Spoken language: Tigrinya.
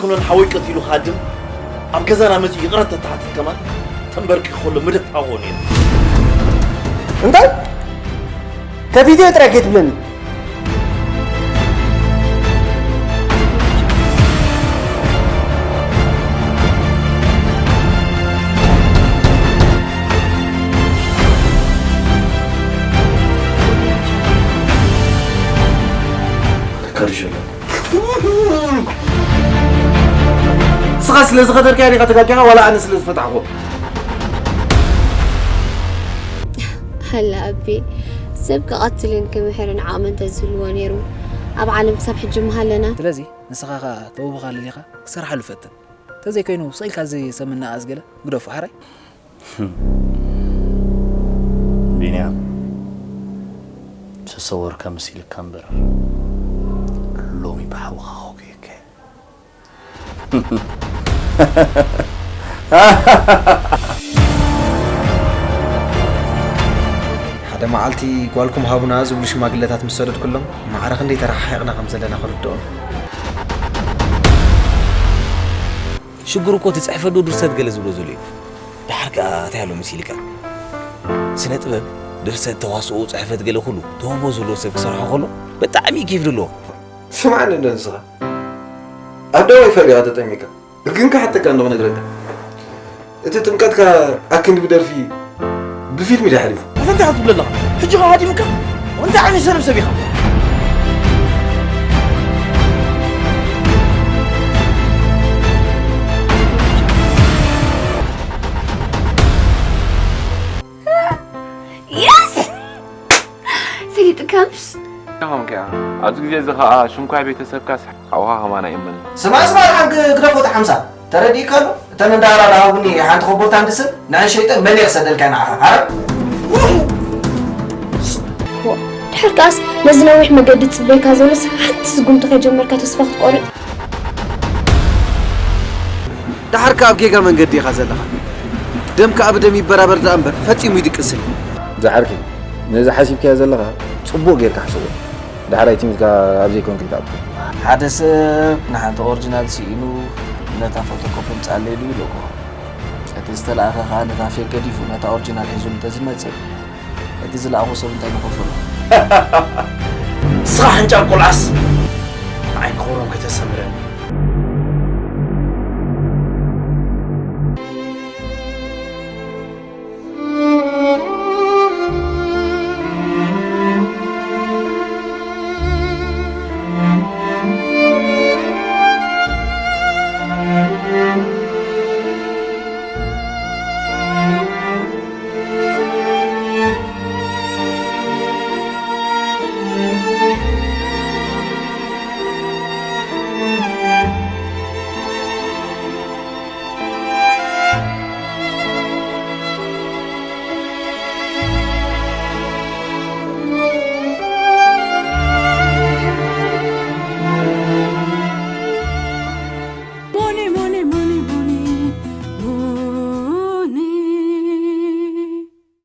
ኩነን ሓወይ ቀቲሉ ክሃድም ኣብ ገዛና መጺኡ ይቕረታ ተሓትት ከማን ተንበርኪኹ ከሎ ምድፋቑ ነይሩ። እንታይ ከፊትዮ ጥራይ ከይትብለኒ። ከርጅሎ ንስኻ ስለ ዝኸተልካያ ዲኻ ተጋጊኻ ዋላ ኣነ ስለ ዝፈታሕኩ? ሃላ ኣቢ ሰብ ክቐትልን ክምሕርን ዓቕሚ እንተዝህልዎ ነይሩ ኣብ ዓለም ክሳብ ሕጂ ምሃለና። ስለዚ ንስኻ ኸኣ ተውብኻ ኣልሊኻ ክሰርሓሉ ፈትን። እንተዘይኮይኑ ስቕ ኢልካ እዚ ሰብ ምንእኣስ ገለ ግደፎ ሓራይ። ቢንያም፣ ዝተሰወርካ መሲልካ እምበር ሎሚ ብሓውኻ ኾጒየካ እየ። ሓደ መዓልቲ ጓልኩም ሃቡና ዝብሉ ሽማግለታት ምስ ሰደድኩሎም ማዕረ ክንደይ ተረሓሒቕና ከም ዘለና ክርድኦም። ሽግሩ እኮ ትጽሕፈዶ ድርሰት ገለ ዝብሎ ዘሎ እዩ። ደሓር ከኣ እንታይ ኣሎ መሲልካ? ስነ ጥበብ፣ ድርሰት፣ ተዋስኦ፣ ጽሕፈት ገለ ኩሉ ተውህቦ ዘለዎ ሰብ ክሰርሖ ከሎ ብጣዕሚ እዩ ኬፍ ዘለዎ። ስምዓኒ እንዶ ንስኻ ኣብ ደዋይ ፈሊኻ ተጠሚካ ግን ክሓተካ እንዶ ክነግረካ እቲ ጥምቀትካ ኣክንዲ ብደርፊ ብፊልም ድዩ ሓሊፉ? ኣታ እንታይ ክትብል ኣለኻ? ሕጂ ኸ ሃዲምካ? እንታይ ዓይነት ሰነፍ ሰብ ኢኻ? የስ ሰሊጥካምሽ ኾንከያ ኣብዚ ግዜ እዚ ኸዓ ሽንኳይ ቤተሰብካስ ሓውኻ ከማን ኣይእመንን። ስማዕ ስማዕ ደሓን ግደፎ እቲ ሓምሳ ተረዲእካ ኣሎ እተን እንዳራ ናሃቡኒ ሓንቲ ኮቦርታ እንድስን ንዕን ሸይጠ መን እየ ክሰደልካ ንዓኻ ዓረብ ድሕር ከኣስ ነዚ ነዊሕ መገዲ ትጽበይካ ዘሎስ ሓንቲ ስጉምቲ ከይጀመርካ ተስፋ ክትቆርጥ ደሓር ከኣ ኣብ ጌጋ መንገዲ ኢኻ ዘለኻ ደም ከኣ ብደም ይበራበር ደኣ እምበር ፈጺሙ ይድቅስን። ዝዓርከይ ነዚ ሓሲብካዮ ዘለኻ ጽቡቕ ጌርካ ሕሰቦ። ዳሕራይ ትሚትካ ኣብ ዘይኮን ከይትኣቱ። ሓደ ሰብ ንሓንቲ ኦርጅናል ስኢኑ ነታ ፎቶኮፒ ምጻለይ ድዩ ኢሉ እኮ። እቲ ዝተላእኸ ከኣ ነታ ፌክ ገዲፉ ነታ ኦርጅናል ሒዙ እንተዝመጽእ እቲ ዝለኣኹ ሰብ እንታይ ንኸፍሎ? ንስኻ ሓንጫል ቆልዓስ ንዓይ ንኸብሮም ከተስተምህረኒ